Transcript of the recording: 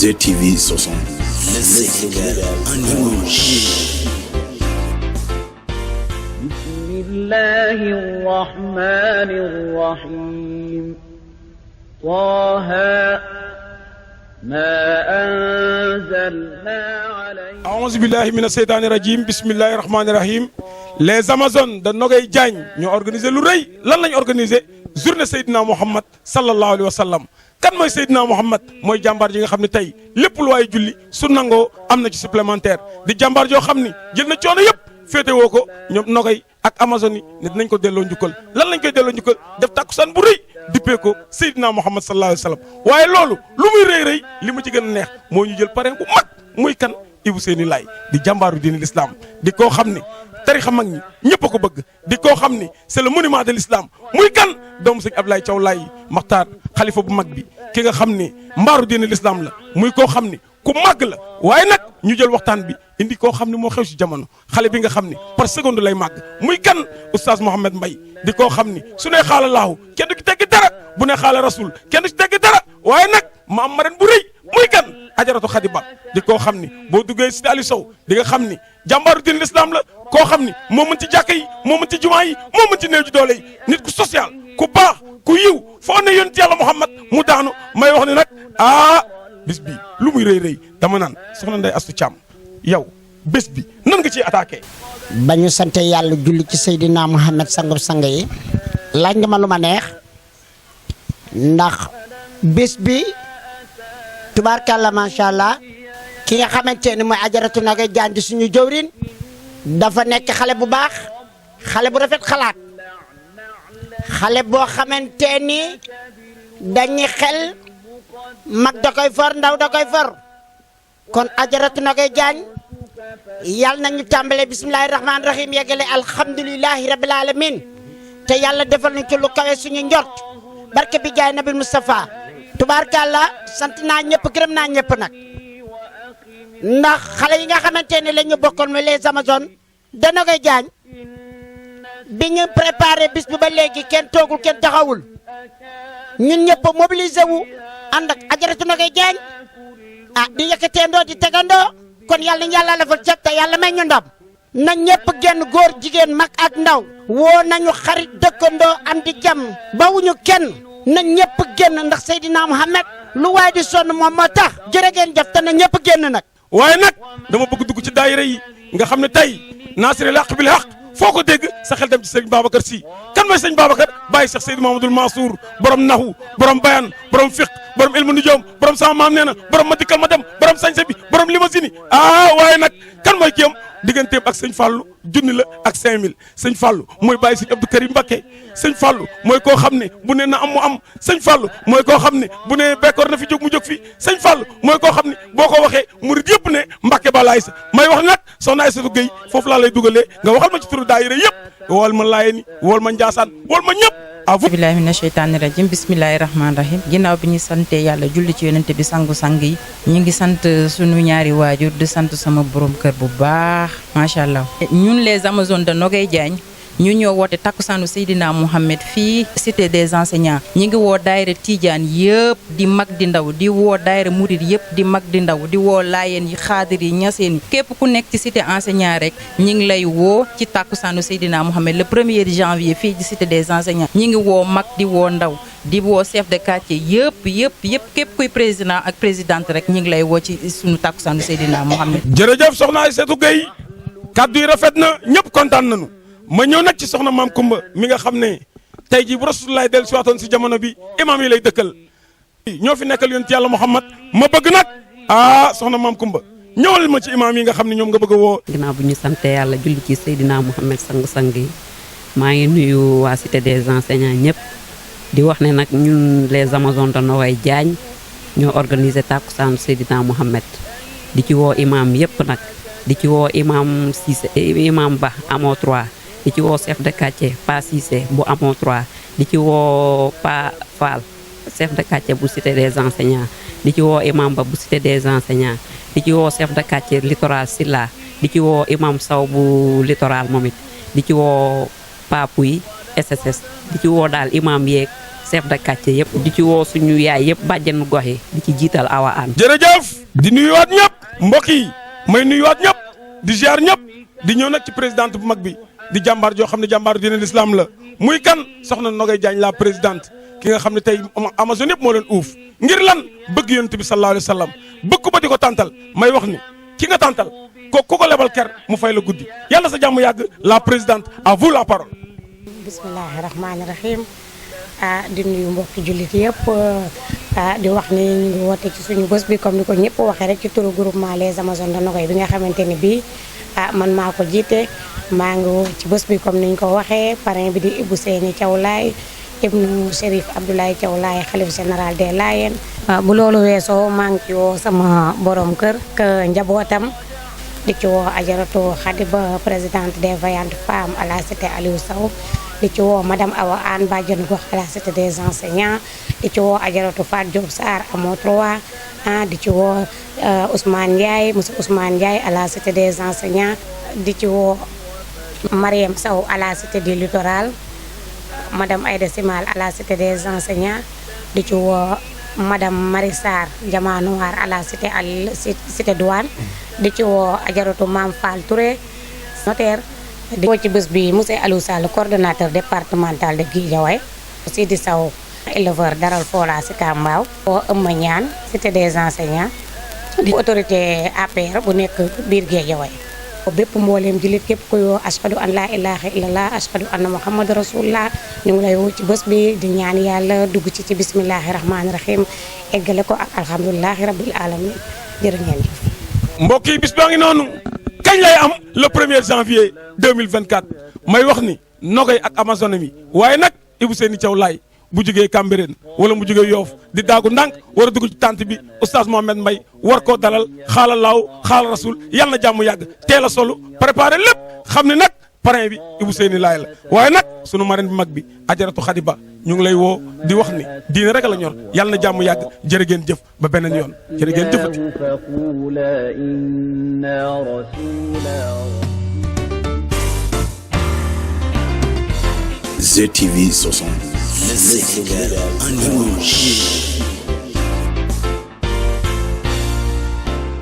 ZTV 60. Le Sénégal en image. Bismillahir Rahmanir Rahim. Taha ma anzalna alayka. A'uuzu billahi mina sheytaani rajim. Bismillahir Rahmanir Rahim. Les Amazones de Nogay Diagne ñoo organisé lu rëy lan lañ organisé journée Seydina Mouhamad sallallahu alayhi wa sallam. kan mooy Seydina Mouhamad mooy jàmbaar ji nga xam ne tey lépp lu waay julli su nangoo am na ci supplémentaire di jàmbaar joo xam ni jël na coono yëpp féete woo ko ñoom Nogay ak Amazone yi ne dinañ ko delloo njukkal lan lañ koy delloo njukkal def takkusaan bu rëy dippee ko Seydina Mouhamad sallallahu alayhi wa sallam. waaye loolu lu muy rëy rëy li ma ci gën a neex moo ñu jël parrain bu mag muy kan Ibou Seyni Laay di jàmbaaru diine l'islam di koo xam ni tarixa mag ñi ñëpp a ko bëgg di koo xam ni c'est le monument de l'islam muy kan doomu sëñ Ablaye Thiaw Laay Maxtaar xalifa bu mag bi ki nga xam ni mbaaru diine l'islam la muy koo xam ni ku màgg la waaye nag ñu jël waxtaan bi indi koo xam ni moo xew si jamono xale bi nga xam ni par seconde lay màgg muy kan oustaz Mouhamed Mbaye di koo xam ni su ne xaala laahu kenn du ci teggi dara bu ne xaala rasul kenn du ci teggi dara waaye nag ma am maren bu rëy muy kan ajaratu Xadiba di koo xam ni boo duggee si Aliou Sow di nga xam ni jàmbaaru diine l'islam la koo xam ni moo mën ci jàkka yi moo mën ci jumaa yi moo mën ci néew ji doole yi nit ku social ku baax ku yiw foo ne yonent yàlla Muhammad mu daanu may wax ni nag bés bi lu muy rëy rëy dama naan soxna Ndeye Astou Thiam yow bés bi nan nga ciy attaqué. ba ñu sante yàlla julli ci Seydina Muhammad sangub sang yi laaj nga ma lu ma neex ndax bés bi tubaarkàlla macha allah ki nga xamante ne mooy ajaratu Nogay Diagne di suñu jëwrin dafa nekk xale bu baax xale bu rafet xalaat xale boo xamante ni dañuy xel mag da koy for ndaw da koy for kon ajaratu Nogay Diagne yàlla nañu tàmbale bismillahi rahmaani rahim yeggale alhamdulilahi rabil alamin te yàlla defal nañ ci lu kawe suñu njort barke bi jaay nabil Moustapha tubaarkàlla sant naa ñëpp gërëm naa ñëpp nag ndax xale yi nga xamante ne la ñu bokkoon mooy les Amazones de Nogay Diagne bi ñu préparé bis bi ba léegi kenn toogul kenn taxawul ñun ñëpp mobilisé wu ànd ak ajaratu Nogay Diagne di yëkkateendoo di tegandoo kon yàlla yàlla la fa cet te yàlla may ñu ndam na ñëpp genn góor jigéen mag ak ndaw woo nañu xarit dëkkandoo am di jàmm bawuñu kenn na ñëpp génn ndax Seydina Muhammad lu waay di sonn moom moo tax jërë ngeen jëf te na ñëpp génn nag. waaye nag dama bëgg dugg ci daayira yi nga xam ne tey naasiril haq bil haq foo ko dégg sa xel dem ci sëñ Babacar Sy kan mooy sëñ Babacar bàyyi Cheikh Seydou Mamadou Mansour borom nahu borom bayan borom fiq borom ilmu nujoom borom sama maam nee na borom ma dikkal ma dem borom sañse bi borom limousine waaye nag kan mooy kiyam digganteem ak sëñ Fallou junni la ak 5000 sëñ Fallou mooy bàyyi sëñ Abdou Karim Mbacké sëñ Fallou mooy koo xam ne bu ne na am mu am sëñ Fallou mooy koo xam ne bu ne bekkoor na fi jóg mu jóg fi sëñ Fallou mooy koo xam ne boo ko waxee murid yëpp ne Mbacké ba laay sa may wax nag soxna Aïssatou Gueye foofu laa lay dugalee nga waxal ma ci turu daayira yëpp wool ma Laayeen wool ma Njaasaan wool ma ñëpp billahi mina sheytaani rajim bismillahi rahmaani rahim ginnaaw bi ñu sante yàlla julli ci yonente bi sangu-sang yi ñu ngi sant sunu ñaari waajur di sant sama borom kër bu baax macha allah ñun les Amazones de Nogay Diagne ñu ñoo woote takkusaanu Seydina Mouhamed fii cité des enseignants ñi ngi woo daayira Tidiane yëpp di mag di ndaw di woo daayira Murid yëpp di mag di ndaw di woo Laayeen yi Xaadir yi Ñaseen yi képp ku nekk ci cité enseignants rek ñi ngi lay woo ci takkusaanu Seydina Mouhamed le 1er janvier fii ci cité des enseignants ñi ngi woo mag di woo ndaw di woo chef de quartier yëpp képp kuy président ak présidente rek ñi ngi lay woo ci sunu takkusaanu Seydina Mouhamed. jërëjëf soxna Aïssatou Gueye kaddu yi rafet na ñëpp kontaan nañu ma ñëw nag ci soxna maam Kumba mi nga xam ne tey jii bu Rasulullah dellu si waatoon si jamono bi imaam yi lay dëkkal ñoo fi nekkal yonent yàlla Muhammad ma bëgg nag soxna maam Kumba ñëwal ma ci imaam yi nga xam ne ñoom nga bëgg a woo. ginnaaw bu ñu sante yàlla julli ci Seydina Mouhamed sang-sang yi maa ngi nuyu waa cité des enseignants ñëpp di wax ne nag ñun les Amazones de Nogay Diagne ñoo organisé takkusaanu Seydina Mouhamed di ci woo imaam yëpp nag di ci woo imaam Cissé imaam Ba amoo 3 di ci woo chef de quartier Pa Cissé bu amoo 3 di ci woo Pa Fall chef de quartier bu cité des enseignants di ci woo imam Ba bu cité des enseignants di ci woo chef de quartier littoral Silla di ci woo imam Saw bu littoral moom it di ci woo Papuy SSS di ci woo daal imam yeeg chef de quartier yëpp di ci woo suñu yaay yëpp bàjjenu gox yi di ci jiital Awa An. jërëjëf di nuyuwaat ñëpp mbokk yi may nuyuwaat ñëpp di ziar ñëpp di ñëw nag ci présidente bu mag bi di jàmbaar joo xam ne jàmbaaru diine l'islam la muy kan soxna Nogay Diagne la présidente ki nga xam ne tey Amazone yëpp moo leen uuf ngir lan bëgg yonent bi sallallahu alayhi wa sallam bëgg ko ba di ko tàntal may wax ni ki nga tàntal ku ko lebal ker mu fay la guddi yàlla sa jàmm yàgg la présidente à vous la parole. bismillahi rahmaani rahim di nuyu mbokki jullit yëpp di wax ni ñu ngi woote ci suñu bés bi comme ni ko ñëpp waxee rek ci turu groupement les Amazones de Nogaye bi nga xamante ne bii man maa ko jiite maa ngi woo ci bés bi comme ni ñu ko waxee parrain bi di Ibou Seyni Thiaw Laye ibnu Chérif Abdoulaye Thiaw Laye xalif général des Layènes. bu loolu weesoo maa ngi ci woo sama borom kër ak njabootam di ci woo Ajaratu Khadiba présidente des vaillantes femmes à la cité Aliou Sow di ci woo madame Awa An bàjjenu gox à la cité des enseignants di ci woo Ajaratu Fat Diop Sarr amoo 3 di ci woo Ousmane Ndiaye monsieur Ousmane Ndiaye à la cité des enseignants di ci woo Mariam Sow à la cité du littoral madame Aïda Simal à la cité des enseignants di ci woo madame Marie Sarr Diama Noir à la cité douane di ci woo Ajaratu Mame Fall Touré notaire di woo ci bés bi monsieur Aliou Sall coordonnateur départemental de Guédiawaye Sidi Sow éleveur daral Fola si Kambaaw woo Eumma Niane cité des enseignants di autorité APR bu nekk biir Guédiawaye bépp mbooleem jullit képp ku yoo ashhadu an laa ilaaha illallah ashhadu anna muhammadu rasulullah ñu ngi lay woo ci bés bi di ñaan yàlla dugg ci bismillahi rahmaani rahim eggale ko ak alhamdulilahi rabbil alamin jërë ngeen jëf. mbokk yi bis baa ngi noonu kañ lay am le 1er janvier 2024 may wax ni Nogay ak Amazone mi waaye nag Ibou Seyni Thiaw Laye bu jógee Cambérène wala mu jógee Yoff di daagu ndànk war a dugg ci tànt bi oustaz Mohamed Mbaye war koo dalal xaala laaw xaala rasul yàlla na jàmm yàgg teel a solu préparé lépp xam ne nag parrain bi Ibou Seyni Laye la waaye nag sunu marraine bi mag bi Ajaratu Khadiba ñu ngi lay woo di wax ni diine rek la ñor yàlla na jàmm yàgg jërë ngeen jëf ba beneen yoon jërë ngeen jëfati. ZTV 60 le Sénégal en image.